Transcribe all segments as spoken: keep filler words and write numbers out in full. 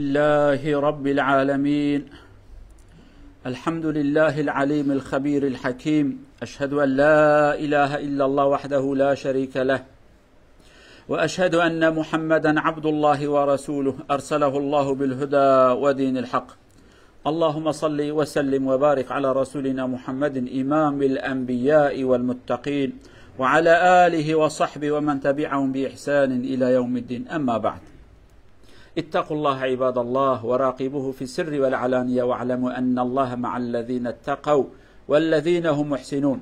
لله رب العالمين. الحمد لله العليم الخبير الحكيم. أشهد أن لا إله إلا الله وحده لا شريك له، وأشهد أن محمدا عبد الله ورسوله أرسله الله بالهدى ودين الحق. اللهم صل وسلم وبارك على رسولنا محمد إمام الأنبياء والمتقين وعلى آله وصحبه ومن تبعهم بإحسان إلى يوم الدين. أما بعد. اتقوا الله عباد الله وراقبوه في السر والعلانية واعلموا أن الله مع الذين اتقوا والذين هم محسنون.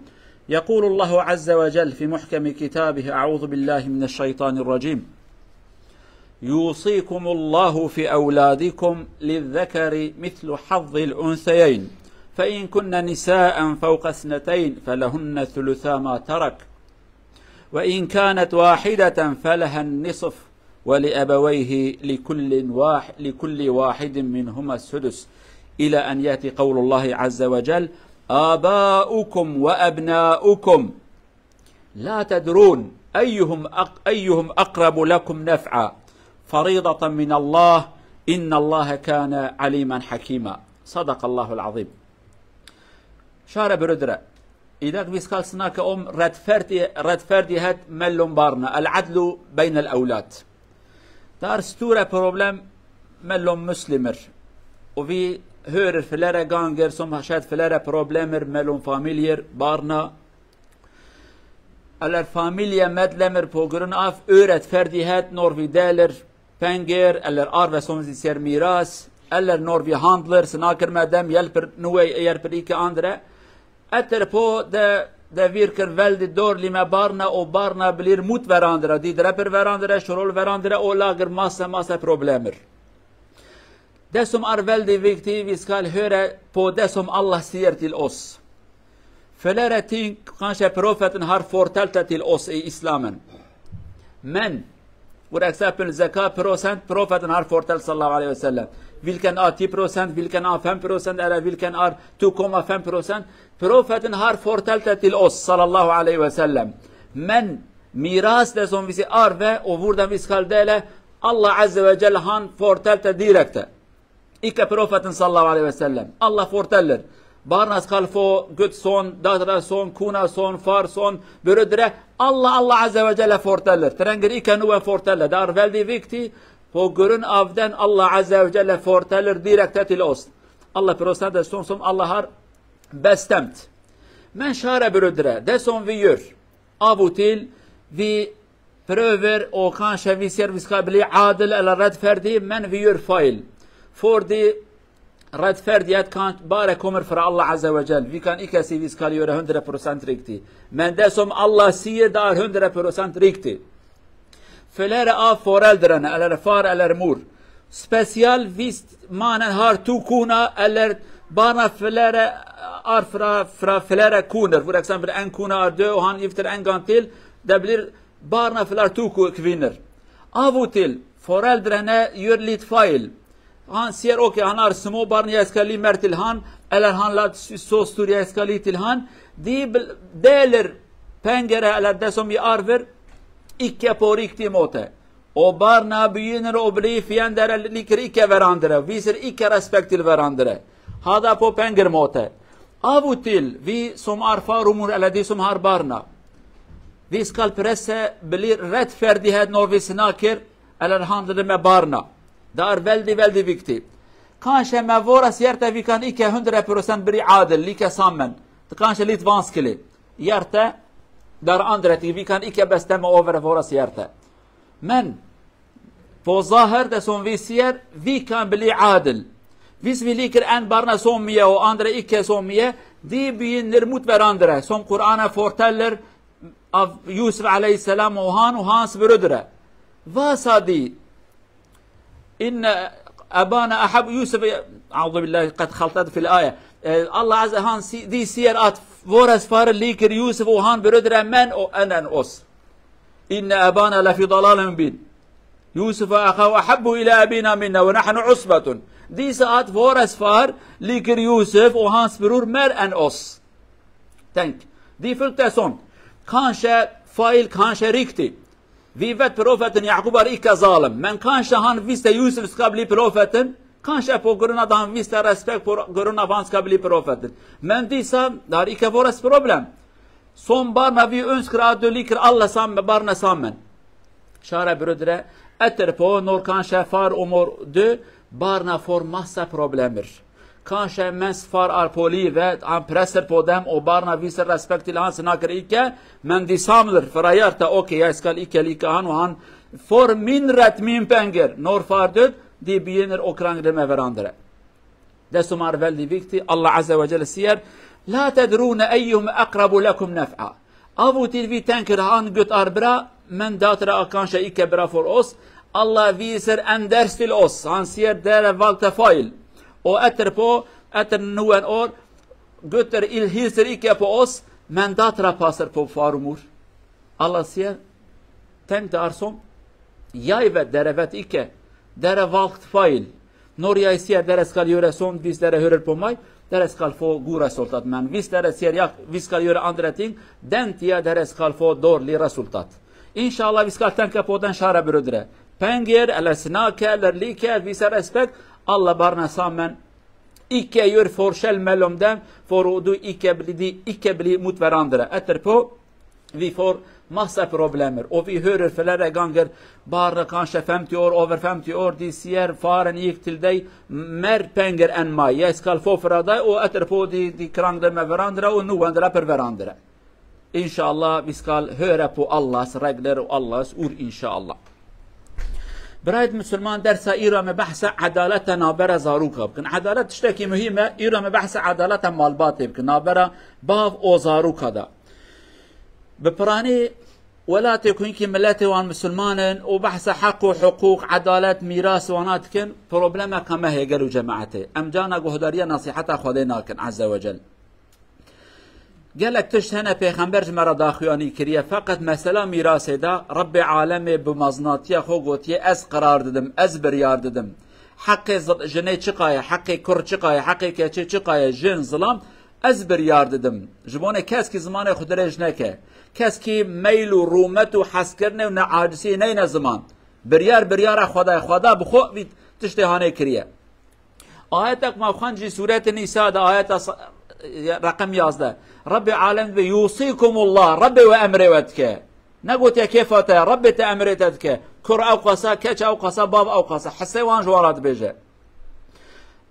يقول الله عز وجل في محكم كتابه: أعوذ بالله من الشيطان الرجيم. يوصيكم الله في أولادكم للذكر مثل حظ الأنثيين، فإن كن نساء فوق اثنتين فلهن ثلثا ما ترك، وإن كانت واحدة فلها النصف، ولأبويه لكل واحد، لكل واحد منهما السدس، إلى أن يأتي قول الله عز وجل: آباؤكم وأبناؤكم لا تدرون أيهم أق-، أيهم أقرب لكم نفعا، فريضة من الله، إن الله كان عليما حكيما. صدق الله العظيم. Şare birodire. Îdak vîskal sinake om redferdî, redferdî het mellon barna. El adlu beynel ewlad. Dar stûre problem mellon muslimir. O vî hörir filere gangir, som şaid filere problemir, mellon familiyir, barna. Eller familie medlemir pogurun af öret ferdî het nor vî delir, pengir, eller arve som zî ser miras, eller nor vî handlir, sinakir medem, yel pir nuwe, yer pir îke andre. Etir po de, de vîr kir vel di dor lîme barna o barna bilîr mut verandire, dî dire pir verandire, şurol verandire, o lagir mase, mase problemir. Desom ar vel di vikti viskal höre po desom Allah siyer til os. Felere tin kanşe profetin har fortelte til os e islamen. Men, ur eksepil zeka prosent profetin har fortel sallallahu aleyhi ve sellem. Vilken a ti prosent, vilken a fem prosent, era vilken ar tu koma fem prosent. Profetin har fortelte til os sallallahu aleyhi ve sellem. Men miras de son visi arve o vurdan viskal dele Allah azze ve celle han fortelte direkte. Îke profetin sallallahu aleyhi ve sellem. Allah forteller. Barnas kalfo, gut son, datra son, kuna son, far son, bürüdre. Allah, Allah azze ve celle forteller. Trengir îke nuwe forteller. Dar veldi vikti, po gurun avden Allah azze ve celle forteller direkte til ost. Allah prosent de son som Allah har bestemt. Men şare bürüdre. De son vi yür. Avutil vi pröver o kan şevi serviska bili adil el red ferdi men vi yür fail. Fordi red ferdiyet kan bare komir fra Allah azze ve cel. Vi kan ikesi viskali yöre hundre prosent rikti. Men desom Allah siyir dar hundre prosent rikti. Filere a forel direne, eller far, eller mur. Spesyal vist manen har tu kuna, eller bana filere ar fra, fra filere kuner. Vur eksempel en kuna ar dö, han iftir en gantil, deblir barna filar tu ku kvinir. Avutil, forel direne yör lit fail. Han siyer okey, han ar simo barni eskali mertil han, eller han lat so sturi eskali til han, di bil-, delir pengere eller desom yi arvir, ikke porik ti mote. O barna büyünür o bili fiyendere likir ikke verandire, visir ikke respektil verandire. Hada po pengir mote. Avutil, vi som arfa rumur ele di som har barna. Vi skal prese bili red ferdi het nor vi sinakir, eller handlime barna. Dar veldi, veldi vikti. Kanşe me vora sierte vi kan ikke hundre prosent biri adil, like sammen. Kanşe lit vanskili. Yerte, dar andre ti vi kan ikke besteme over vora sierte. Men, po zahir de son vi siyer, vi kan bili adil. Vis vi likir en barna son miye o andre ikke son miye, di biyin nirmut ver andre. Son Kur'ana forteller, av Yusuf aleyhisselam o han o hans bürüdre. Vasa di, inne ebana ahab Yusuf, euzu billahi kad haltat fil aye. E, Allah azze han si, di siyer at, vores far likir Yusuf o han bürüdre men o enen os. Inne ebana lefi dalalin mubin. Yusuf ve ahahu ahabbu ila abina minna ve nahnu usbetun. Di saat vores far likir Yusuf o hans bürür mer en os. Denk. Di fil te son. Kanşe fail kanşe rikti. Vî vet profetin Yaqûb ar îke zalim. Men kanşe han vîste Yûsif ska bilî profetin. Kanşe po guruna dan vîste respekt po guruna van ska bilî profetin. Men dîsa dar îke vores problem. Son barna vî uns kir a dulî kir Allah sam me barna sam men. Şare biro dire etir po nor kanşe far umor du barna for mahsa problemir. Kanşe men sfar arpolî ve an presir podem o barna vîsir respektî li han sina kir îke, men dîsamlir firayar te okê ya skal îke lîke han û han for min ret min penger nor far dud dî biyinir o krang de me verandire. Dest û mar vel dî vîktî Allah Azze ve Celle siyer, la tedrûne eyyuhum eqrabu lekum nef'a. Avûtî vî tenkir han gut ar bira, men datra a kanşe îke bira for os, Allah vî ser en derstil os, han siyer dere valkte fail. O etir po, etir nuwen or, gutir il hîsir îke po os, men datra pasir po farumur. Allah siyer tenk de arsom, yay ve dere vet îke, dere valkt fail. Nor yay siyer dere skal yore son, vîs dere hörer pomay, dere skal fo gura soltat men. Vîs dere siyer yak, vîs skal yore andreting, dent ya dere skal fo dor li resultat. İnşallah vîs skal tenke poden şare biro dire. Pengir, ele sinake, ele lîke, vîse respekt, Allah barna samen. Îke yur forşel melom dem, for udu îke bilî dî, îke bilî mut verandire. Etir po, vî for mahse problemir. O vî hörür filere gangir, barre kanşe femtiyor, over femtiyor, dî siyer, faren yek tildey, mer pengir en may. Yes kal fo firaday, o etir po dî, dî krang de me verandire, o nu wendire per verandire. İnşallah vî skal höre po Allahs, regler û Allahs ûr inşallah. Birayet Müslüman dersa îra me behse edalete nabera zaruka bikin. Edalet tiştekî muhîm e, îra me behse edalete malbatê bikin. Nabera bav û zaruka da. Bi piranî welatê ku hinkî miletê wan Müslüman in û behse heq û huqûq, edalet, mîras wana dikin, problemeka me heye gel û cemaetê. Em cana guhdariya nasîheta Xwedê nakin Azze ve Cel. Gelek tişt hene Pêxember ji me re daxuyanî kiriye, feqet mesela mîrasê de Rebbê alemê bi mezinatiya xwe gotiye, ez qirar didim, ez biryar didim. Heqê zi-, jinê çiqa ye, heqê kur çiqa ye, heqê keçê çiqa ye, jin, zilam, ez biryar didim. Ji bo ne keskî zimanê xwe dirêj neke. Keskî meyl û rûmet û hezkirinê û neacisiyê neyne ziman. Biryar biryara Xwedayê, Xweda bi xwe vî tiştê hanê kiriye. Ayetek me xwend jî Sûretê Nîsa de, ayeta sa-, ya, reqem yazdeh. Rebbê alem dibê, "Yûsîkumullah", Rebbê we emrê we dike. Negotiye kêfa te, Rebbê te emrê te dike. Kur ew qasa, keç ew qasa, bav ew qasa. Hissê wan ji wan re dibêje.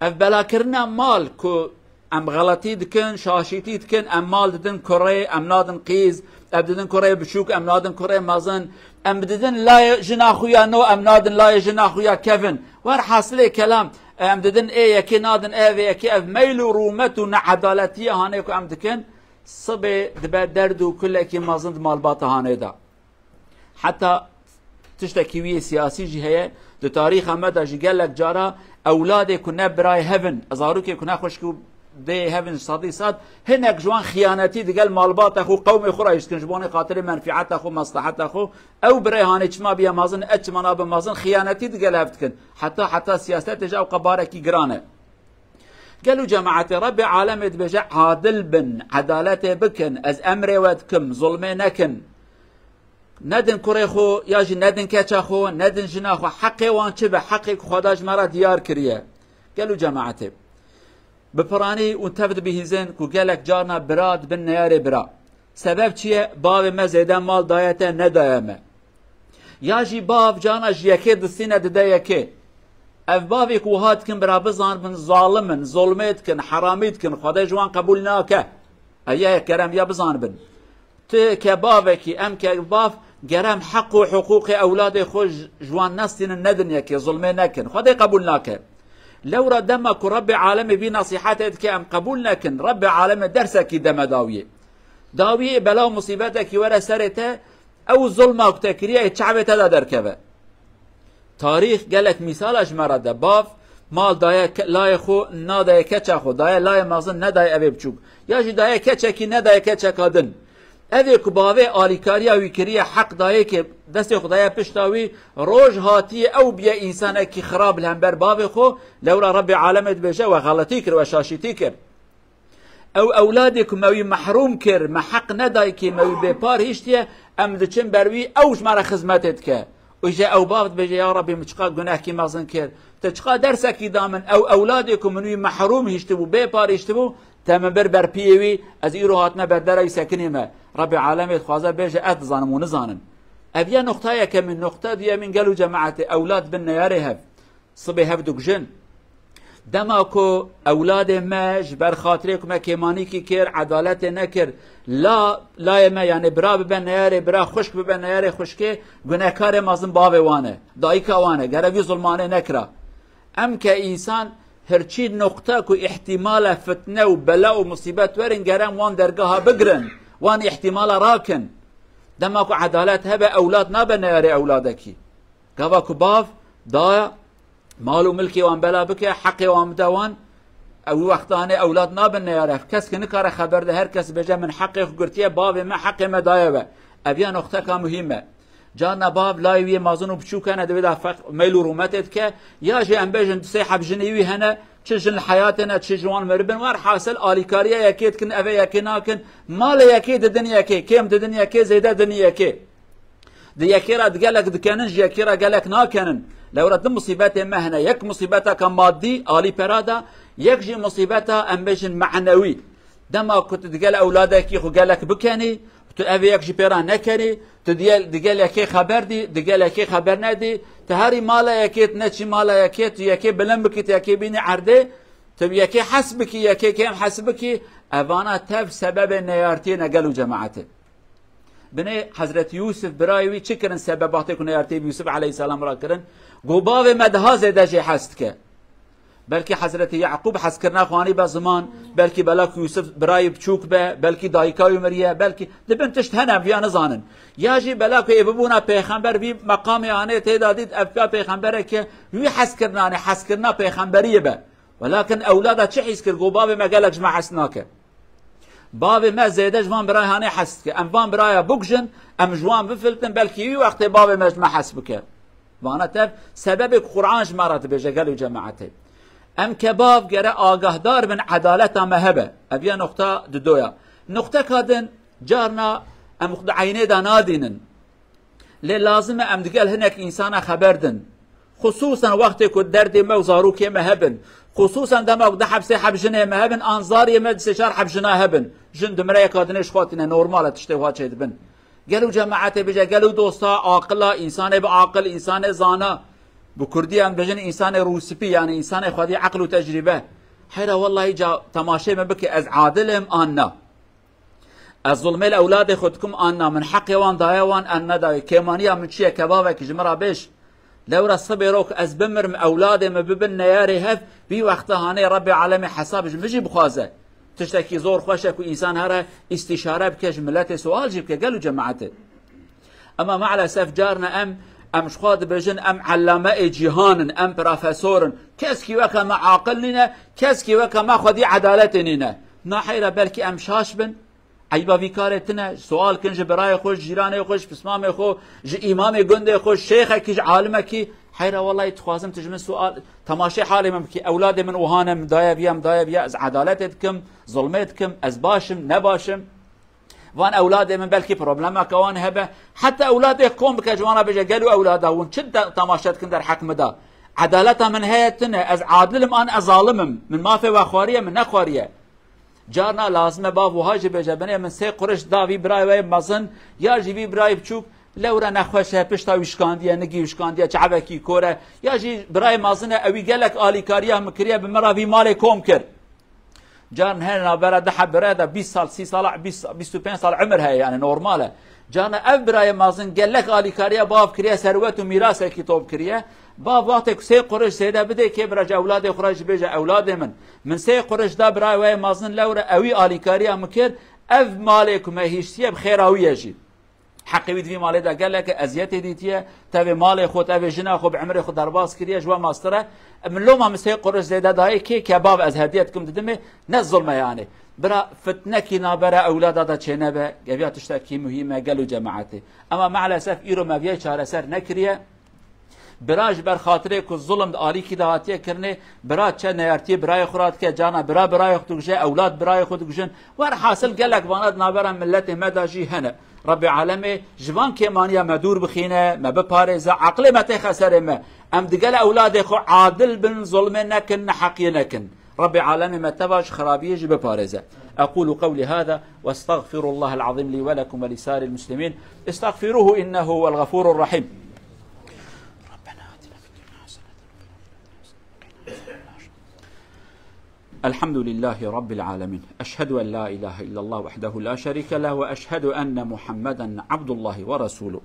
Ev belakirina mal ku em xeletî dikin, şaşîtî dikin, em mal didin kurê, em nadin qîz, em didin kurê biçûk, em nadin kurê mezin, em didin layê jina xwe ya no, em nadin layê jina xwe ya kevin. Werhasilê kelam, em didin ê yekê, nadin ê vê yekê, ev meyl û rûmet û needaletiye hanê ku em dikin, sibê dibe derd û kulekî mezin di malbata hanê de. Heta tiştekî wî yê siyasî jî heye, di tarîxa me de jî gelek cara ewladê ku ne birayê hev in, zarokê ku ne xwişk û dê hev in sedî sed, hinek ji wan xiyanetî digel malbata xwe, qewmê xwe re jî dikin, ji bo nê xatirê menfîeta xwe, mesleheta xwe, ew birê hanê çima biye mezin, ez çima nabim mezin, xiyanetî digel hev dikin. Heta, heta siyasetê jî ewqa barekî giran e. Gel û cemaetê, Rebbê alemê dibêje, adil bin, edaletê bikin, ez emrê we dikim, zulmê nekin. Nedin kurê xwe, ya jî nedin keça xwe, nedin jina xwe, heqê wan çi be, heqê ku Xweda ji me re diyar kiriye. Gel û cemaetê. Bi piranî û tev dibihîzin ku gelek carna bira dibin neyarê bira. Sebeb çi ye? Bavê me zêde mal daye te, nedaye me. Ya jî bav cana ji yekê distîne dide yekê. Ev bavê ku wiha dikin bira bizanibin zalim in, zolmê dikin, heramî dikin, Xwedê ji wan qebûl nake. Ev ya kerem ya bizanibin. Tu ke bavekî, em ke bav, gerem heq û hiqûqê ewladê xwe ji, ji wan nestînin, nedin yekê, zolmê nekin. Xwedê qebûl nake. Lewra dema ku Rebbê alemê vî nesîhetê dike em qebûl nekin, Rebbê alemê dersekî deme dawiyê. Dawiyê bela û musîbetekî were serê te, ew zilma ku te kiriye ê çavê te de derkeve. Tarîx gelek mîsala ji me re de. Bav mal daye ke-, layê xwe, nadaye keça xwe, daye layê mezin, nedaye evê biçûk. Ya jî daye keçekî, nedaye keçeka din. Evê ku bavê alîkariya wî kiriye, heq dayê ke destê xwe daye pişta wî, roj hatiye ew biye însanekî xirab li hember bavê xwe, lewra Rebbê alemê dibêje, we xeletî kir, we şaşîtî kir. Ew ewladê ku me wî mehrûm kir, me heq nedayê kê me wî bêpar hiştiye, em diçin ber wî, ew ji me re xizmetê dike. Û jî ew bav dibêje, ya Rabbî, min çiqa gunehkî mezin kir. Te çiqa dersekî da min, ew ewladê ku min wî mehrûm hiştibû, bêpar hiştibû, te min bir ber piyê wî, ez îro hatime ber dera wî sekinîme. Rabbê alemê dixwaze bêje, ez dizanim û nizanin. Ev ya noqta yekemîn, noqta duyemîn, gelo cemaetê, ewlad bin neyarê hev. Sibê hev dikujin. Dema ku ewladê me ji ber xatirê ku me kêmanîkî kir, edaletê nekir, la, layê me, yanî bira bibe neyarê bira, xwişk bibe neyarê xwişkê, gunekarê mezin bavê wan e, dayika wan e, gere vî zulmanê nekira. Em ke însan, hirçî noqta ku îhtimala fitne û bela û musîbet werin, gere em wan dergeha bigirin, wan îhtimala rakin. Dema ku edalet hebe, ewlad nabe neyarê ewladekî. Gava ku bav da mal û milkê wan bela bike, heqê wan bide wan, ew wextanê ewlad nabin neyare. Kes ki nikare xeber de, her kes bêje, min heqê xwe girtiye, bavê me heqê me daye we. Ev ya noqteka muhîm e. Carna bav layê wî yê mezin û biçûk hene, divê de feq-, meyl û rûmetê dike, ya jî em bêjin du sê heb jinê wî hene, çi jin li heyatê ne, çi ji wan miribin, werhasil alîkariya yekê dikin, eve yekê nakin, malê yekê didin yekê, kêm didin yekê, zêde din yekê. Di yekê re di gelek dikenin, ji yekê re gelek nakenin. Lewra du musîbetê me hene. Yek musîbeteke madî, alî pera de, yek jî musîbeta, em bêjin, manewî. Dema ku tu digel ewladekî xwe gelek bikenî, tu ev yek jî pê re nekenî, tu digel, digel yekê xeber dî, digel yekê xeber nedî, tu herî mala yekê, tu neçî mala yekê, tu yekê bilind bikî, tu yekê bînî erdê, tu bi yekê hes bikî, yekê kêm hes bikî, evana tev sebebê neyartiyê ne gelo cemaetê. Binê Hezretî Yûsif birayê wî çi kirin, sebebatê ku neyartê bi Yûsif aleyhisselam re kirin? Got, bavê me daha zêde jê hez dike. Belkî Hezretî Yaqûb hezkirina xwe anî be ziman, belkî bela ku Yûsif birayê biçûk be, belkî dayika wî miriye, belkî dibin tişt hene, em viya nizanin. Ya jî bela ku ê bibûna pêxember, vî meqamê anê tê de dît, ev piya pêxembereke wî hezkirina, anê hezkirina pêxemberiyê be. Welakin ewlada çi hîs kir? Got, bavê me gelek ji me hez nake. Bavê me zêde ji van birayê hanê hez dike. Em van biraya bikujin, em ji wan bifiltin, belkî wî wextê bavê me ji me hez bike. Vana tev sebebê ku Quran ji me re dibêje, gelo cemaetê. Em ke bav gere agahdar bin, edaleta me hebe. Ev ya noqta didoya. Noqteka din, carna em xwe di eynê de nadînin. Lê lazim e em digel hinek însana xeber din. Xisûsan wextê ku derdê me û zarokê me hebin. Xisûsan dema ku du heb sê heb jinê me hebin, an zarê me du sê çar heb jina hebin. Jin dimire, yeka dinê ji xwe tîne, normal e tiştê wiha çêdibin. Gelo cemaetê bêje, gelo dosta aqila, însanê bi aqil, însanê zana. Bi kurdî em bêjin însanê rûspî, yanî însanê xwedî eql û tecrîbe. Heyra wellahî ca temaşê me bike, ez adil im an na? Ez zulmê li ewladê xwe dikim an na? Min heqê wan daye wan an nedayê? Kêmaniya min çi ye? Kebabekî ji min re bêj. Lewra sibê rok ez bimirim, ewladê min bibin neyarê hev, vî wexta hanê Rebbê alemê hesab ji min jî bixwaze. Tiştekî zor xweş e ku însan here îstîşare bike, ji miletê sual jî bike, gelo cemaetê. Ema maalesef carna em, em ji xwe dibêjin, em ellameyê cîhan in, em profesor in. Keskî weke me aqil nîne, keskî weke me xwedî edaletê nîne. Na heyra belkî em şaş bin, eyba vî karê tine, sual kin ji birayê xwe, ji cîranê xwe, ji pismamê xwe, ji îmamê gundê xwe, ji şêxekî, ji alimekî. Heyra wellahî dixwazim tu ji min sual, temaşê halê min bikî, ewladê min wiha ne, min daye viya, min daye viya, ez edaletê dikim, zulmê dikim, ez baş im, ne baş im? Van ewladê min belkî problemeke wan hebe. Heta ewladê kom bike, ji wan re bêje, gelo ewlada hûn çi te-, temaşe dikin derheq min de? Edaleta min heye tune, ez adil im an ez zalim im? Min mafê we xwariye, min nexwariye? Carna lazim e bav wiha jî bêje, binê min sê quruş da vî birayê we mezin, ya jî vî birayê biçûk, lewre nexweş e, pişta wî şikandiye, nigî wî şikandiye, çavekî kor e, ya jî birayê mezin e, ewî gelek alîkariya min kiriye, bi min re vî malê kom kir. Carin her navbera du heb bira de bîst sal, sî sal, bîst, bîst û pênc sal umir heye, yani normal e. Carin ev birayê mezin gelek alîkariya bav kiriye, serwet û mîrasekî top kiriye. Bav wextê ku sê quruş zêde bidê, kê bira ji ewladê xwe re jî bêje, ewladê min, min sê quruş da birayê we yê mezin, lewre ewî alîkariya min kir, ev malê ku me hiştiye bi xêra wî ye jî. Heqê wî di vî malê de gelek e, eziyetê dîtiye, tevê malê xwe, tevê jina xwe bi emrê xwe derbas kiriye, ji we mastir e. Min loma min sê quruş zêde dayê, kê ke bav ez hediye dikim didimê, ne zulm e yani. Bira fitnekî navbera ewlada de çênebe, ev ya tiştekî muhîm e, gelo cemaetê. Ema maalesef îro me viyê çareser nekiriye. Bira ji ber xatirê ku zulm di alîkî de hatiye kirinê, bira çe neyartiyê birayê xwe re dike, carna bira birayê xwe dikuje, ewlad birayê xwe dikujin. Werhasil gelek vana di navbera miletê me de jî hene. Rebbê Alemê ji van kêmaniya me dûr bixîne, me biparêze, aqilê me têxe serê me. Em digel ewladê xwe adil bin, zulmê nekin, neheqiyê nekin. Rebbê Alemê me teva ji xerabiyê jî biparêze. أقول قولي هذا وأستغفر الله العظيم لي ولكم ولسائر المسلمين. استغفروه إنه هو الغفور الرحيم. ربنا آتنا في الدنيا حسنة وفي الآخرة حسنة وقنا عذاب النار. الحمد لله رب العالمين. أشهد أن لا إله إلا الله وحده لا شريك له، وأشهد أن محمدا عبد الله ورسوله.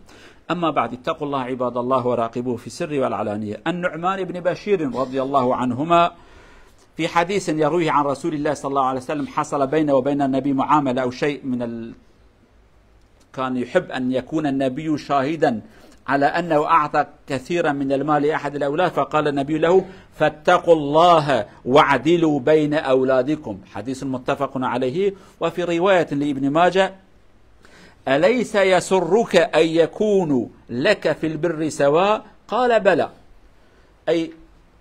أما بعد، اتقوا الله عباد الله وراقبوه في السر والعلانية. النعمان بن بشير رضي الله عنهما في حديث يرويه عن رسول الله صلى الله عليه وسلم حصل بينه وبين النبي معاملة أو شيء من ال... كان يحب أن يكون النبي شاهدا على أنه أعطى كثيرا من المال لأحد الأولاد، فقال النبي له: فاتقوا الله واعدلوا بين أولادكم. حديث متفق عليه. وفي رواية لابن ماجه: أليس يسرك أن يكونوا لك في البر سواء؟ قال: بلى. أي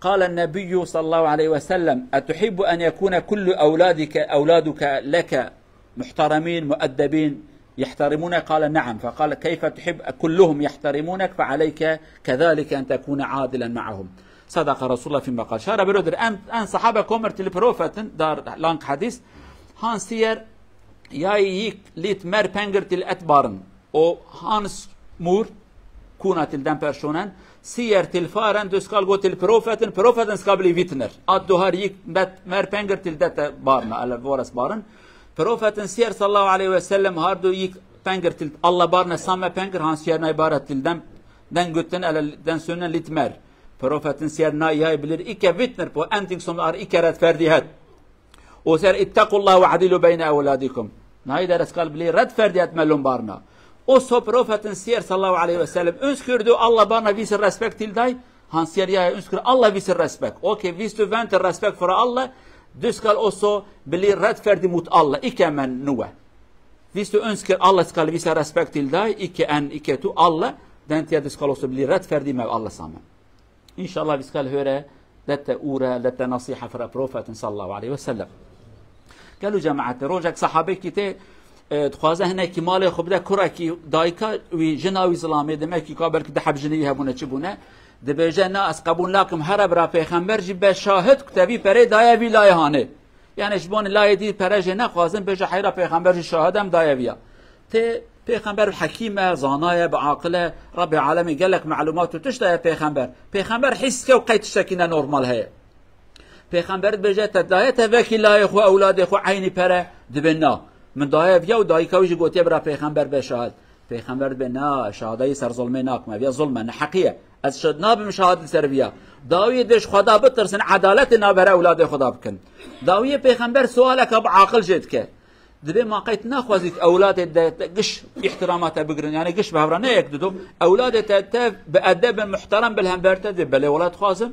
قال النبي صلى الله عليه وسلم: أتحب أن يكون كل أولادك، أولادك لك محترمين مؤدبين يحترمونك؟ قال: نعم. فقال: كيف تحب كلهم يحترمونك؟ فعليك كذلك أن تكون عادلا معهم. صدق رسول الله فيما قال. Şara berodir en, en sahabe komer til profetin dar lang hadis. Han siyer yay yik lit mer penger til et barın. O hans mur kuna til den personen. Siyer til faren du skal gå til profeten, profeten skal bli vitner. At du har yik bet mer penger til dette barna, eller våres barn. Profeten sier sallallahu aleyhi ve sellem har du yik penger til Allah barna samme penger, han sier nei bara til dem, den gutten, eller den sønnen litt mer. Profeten sier nei, jeg blir ikke vitner på en ting som er ikke rettferdighet. Og sier: «Ittaqullah wa adilu beyne evladikum.» Nei, dere skal bli rettferdighet mellom barna. Og så profeten sier sallallahu aleyhi ve sellem: «Ønsker du Allah barna viser respekt til deg?» Han sier: «Ja, jeg ønsker Allah viser respekt.» Ok, hvis du venter respekt for Allah, du skal også bli rettferdig mot Allah, ikke men noe. Hvis du ønsker Allah skal vise respekt til deg, ikke en, ikke to, alle, den tid du skal også bli rettferdig med alle sammen. İnşallah vi skal høre dette ordet, dette nasiha fra profeten sallallahu aleyhi ve sellem. Gelo cemaet, rojek sahabekî tê, e, dixwaze hinekî malê xwe bide kurekî, dayika wî, jina wî zilamê, demekî ka belkî du heb jinî wî hebûne, çi bûne. Dibêje: "Na, ez qebûl nakim, here bira pêxember jî be şahid ku te vî perê daye vî layê hanê." Yani ji bo layê dî pere jê nexwazin, bêje: "Heyra pêxember jî şahid em daye viya." Tê pêxember hekîm e, zana ye, bi aqil e, Rebbê alemê gelek melumat û tişt daye pêxember. Pêxember hîs dike û qey tiştekî nenormal heye. Pêxember dibêje: "Te daye te vekî layê xwe, ewladê xwe eynî pere?" Dibê: "Na. Min daye viya û dayika wî jî gotiye bira pêxember be şahid." Pêxember dibê: "Na, şahadayî ser zulmê nakim, ev ya zulm e, neheqî ye. Ez şahid nabim şahid li ser viya." Dawiyê dibê: "Ji Xweda bitirsin, edaletê navbera ewladê xwe de bikin." Dawiyê pêxember sualeke bi aqil jê dike. Dibê: "Ma qey tu naxwazî ku ewladê de, te giş îhtirama te bigirin, yani giş bi hev re ne yek dido, ewladê te, te bi edeb bin, muhterem bin li hember te?" Dibê: "Belê wela dixwazim.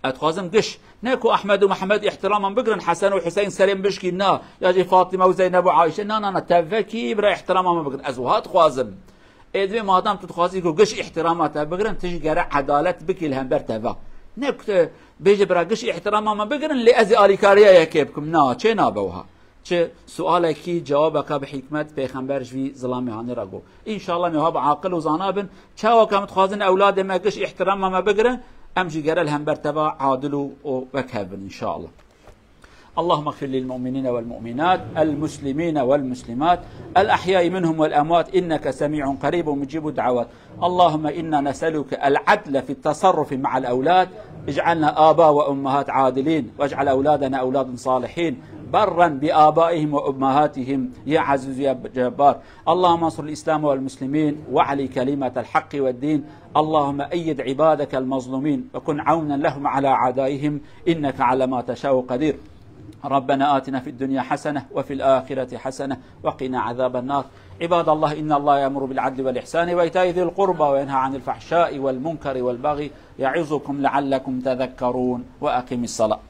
Ez dixwazim giş. Ne ku Ehmed û Mihemed îhtirama min bigirin, Hesen û Huseyn serê min bişkîn, na, ya jî Fatîme û Zeyneb û Ayşe, na, na, na, te vekî bira îhtirama min bigirin. Ez wiha dixwazim." Ê dibê madem tu dixwazî ku giş îhtirama te bigirin, tu jî gere edalet bikî li hember te ve. Ne ku tu bêjî bira giş îhtirama min bigirin, lê ez ê alîkariya yekê bikim. Na, çê nabe wiha. Çi sualekî, cewabeke bi hikmet pêxember ji vî zilamê hanê re got. Înşallah em ê wiha bi aqil û zana bin. Çawa ku em dixwazin ewladê me giş îhtirama me bigirin, em jî gere li hember te ve adil û, û wek hev bin înşallah. اللهم اغفر للمؤمنين والمؤمنات، المسلمين والمسلمات، الأحياء منهم والأموات، إنك سميع قريب مجيب الدعوات. اللهم إنا نسألك العدل في التصرف مع الأولاد، اجعلنا آباء وأمهات عادلين، واجعل أولادنا أولاد صالحين، برا بآبائهم وأمهاتهم، يا عزيز يا جبار. اللهم انصر الإسلام والمسلمين، وأعل كلمة الحق والدين. اللهم أيد عبادك المظلومين، وكن عونا لهم على أعدائهم، إنك على ما تشاء قدير. ربنا آتنا في الدنيا حسنة وفي الآخرة حسنة وقنا عذاب النار. عباد الله، إن الله يأمر بالعدل والإحسان وإيتاء ذي القربى وينهى عن الفحشاء والمنكر والبغي يعظكم لعلكم تذكرون. وأقم الصلاة.